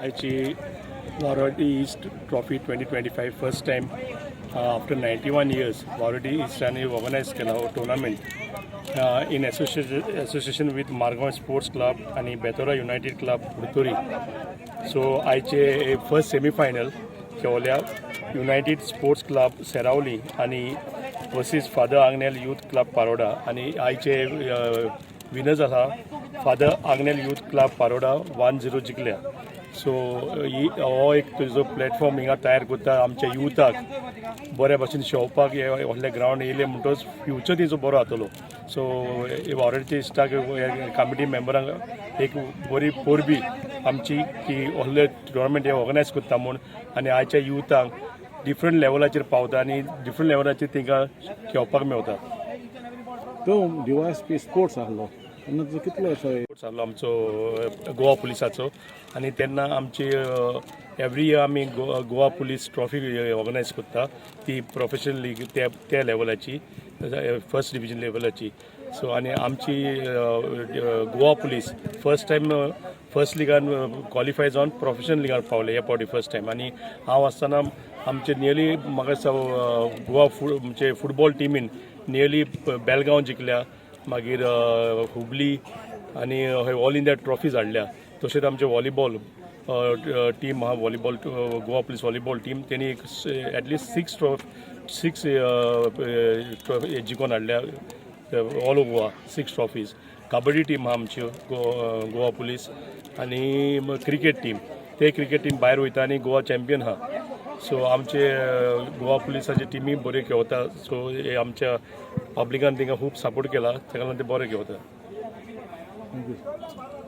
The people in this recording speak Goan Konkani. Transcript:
आयची Wauredi East Trophy 2025, first time after 91 years Wauredi इस्टांनी organise केला हो tournament in association with Margao Sports Club आनी Betora United club, Curtorim. So आयचे फर्स्ट सेमीफायनल खेळल्या युनायटेड स्पोर्ट्स क्लब सेरावली आनी versus father Agnel youth club Paroda. आनी आयचे विनर्स आसा father Agnel youth club Paroda, 1-0 जिखल्या. सो ही हो एक तुजो प्लॅटफॉर्म हिंगा तयार करता आमच्या युथाक बऱ्या भाशेन खेळपाक. हे व्हडले ग्रावंड येयले म्हणटच फ्युचर तेजो बरो जातलो. सो वावराडीच्या इश्टाक, कमिटी मेंबरांक एक बरी परबी आमची की व्हडले टुर्नामेंट हे ऑर्गनायज करता म्हूण आनी आयच्या युथांक डिफरंट लेवलाचेर पावता आनी डिफरंट लेवलाचेर तांकां खेळपाक मेवता. तो डीवायएसपी स्पोर्ट्स आहलो तेन्ना तुजो कितलो असो जाल्लो आमचो गोवा पुलिसाचो आनी तेन्ना आमची एवरी इयर आमी गोवा पुलीस ट्रॉफी ऑर्गनायज करता, ती प्रोफेशनल लीग त्या त्या लेवलाची, फर्स्ट डिविजन लेवलाची. सो आनी आमची Goa police first time first लिगान क्वॉलिफाय जावन प्रोफेशनल लिगान पावले हे फावटी फर्स्ट टायम. आनी हांव आसतना आमचे नियरली म्हाका दिसता गोवा म्हणजे फुटबॉल टिमीन नियरली बेलगांव जिखल्या, मागीर हुबली आनी हय ऑल इंडिया ट्रॉफीज हाडल्या. तशेंच आमचे व्हॉलीबॉल टीम आहा, volleyball, Goa police volleyball team, तेणी एक एटलिस्ट सिक्स जिखून हाडल्या, all over Goa six trophies. Kabaddi team आहा आमची गोवा पुलीस आनी क्रिकेट टीम, ते क्रिकेट टीम भायर वयता आनी गोवा चॅम्पियन आहा. सो आमचे गोवा पुलिसाचे टिमी बऱ्यो खेळता. सो हे आमच्या पब्लिकान तांकां खूब सपोर्ट केला, ताका लागून ते बरे खेळता. Thank you.